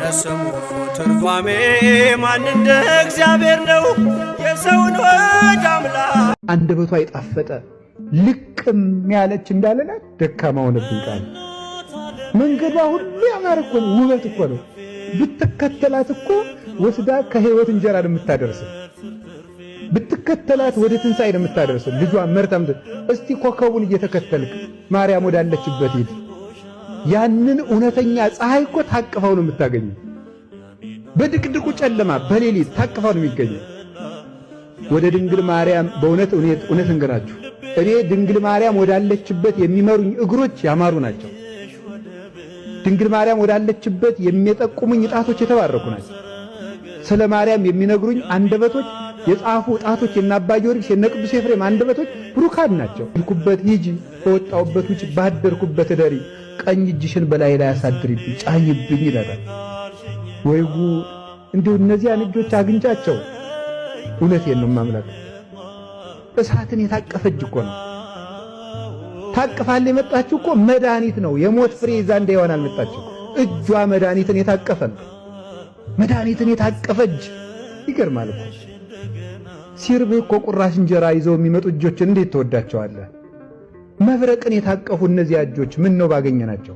ለስሙ ትርጓሜ ማን እንደ እግዚአብሔር ነው የሰውን ወድ አምላክ። አንደበቷ የጣፈጠ ልቅም ያለች እንዳለናት ደካማ ሆነብኝ ቃል። መንገዷ ሁሉ ያማረ እኮ ነው፣ ውበት እኮ ነው። ብትከተላት እኮ ወስዳ ከህይወት እንጀራ ነው የምታደርስ። ብትከተላት ወደ ትንሣኤ ነው የምታደርስ። ልጇ መርታም እስቲ ኮከቡን እየተከተልክ ማርያም ወዳለችበት ሂድ። ያንን እውነተኛ ፀሐይ እኮ ታቅፈው ነው የምታገኘው። በድቅድቁ ጨለማ በሌሊት ታቅፈው ነው የሚገኘው። ወደ ድንግል ማርያም በእውነት እውነት እውነት እንገራችሁ፣ እኔ ድንግል ማርያም ወዳለችበት የሚመሩኝ እግሮች ያማሩ ናቸው። ድንግል ማርያም ወዳለችበት የሚጠቁሙኝ ጣቶች የተባረኩ ናቸው። ስለ ማርያም የሚነግሩኝ አንደበቶች የጻፉ ጣቶች የነ አባ ጊዮርጊስ የነ ቅዱስ ኤፍሬም አንደበቶች ብሩካን ናቸው። ልኩበት ሂጂ፣ በወጣሁበት ውጭ፣ ባደርኩበት እደሪ፣ ቀኝ እጅሽን በላይ ላይ አሳድሪብኝ፣ ጫኝብኝ ይላታል። ወይ ጉድ! እንዲሁ እነዚያን እጆች አግኝቻቸው። እውነቴን ነው ማምላክ እሳትን የታቀፈ እጅ እኮ ነው። ታቅፋል የመጣችው እኮ መድኃኒት ነው። የሞት ፍሬ ይዛ እንዳይሆን አልመጣችው። እጇ መድኃኒትን የታቀፈ ነው። መድኃኒትን የታቀፈ እጅ ይገርማል እኮ። ሲርብህ እኮ ቁራሽ እንጀራ ይዘው የሚመጡ እጆችን እንዴት ትወዳቸዋለህ? መብረቅን የታቀፉ እነዚያ እጆች ምን ነው ባገኘናቸው።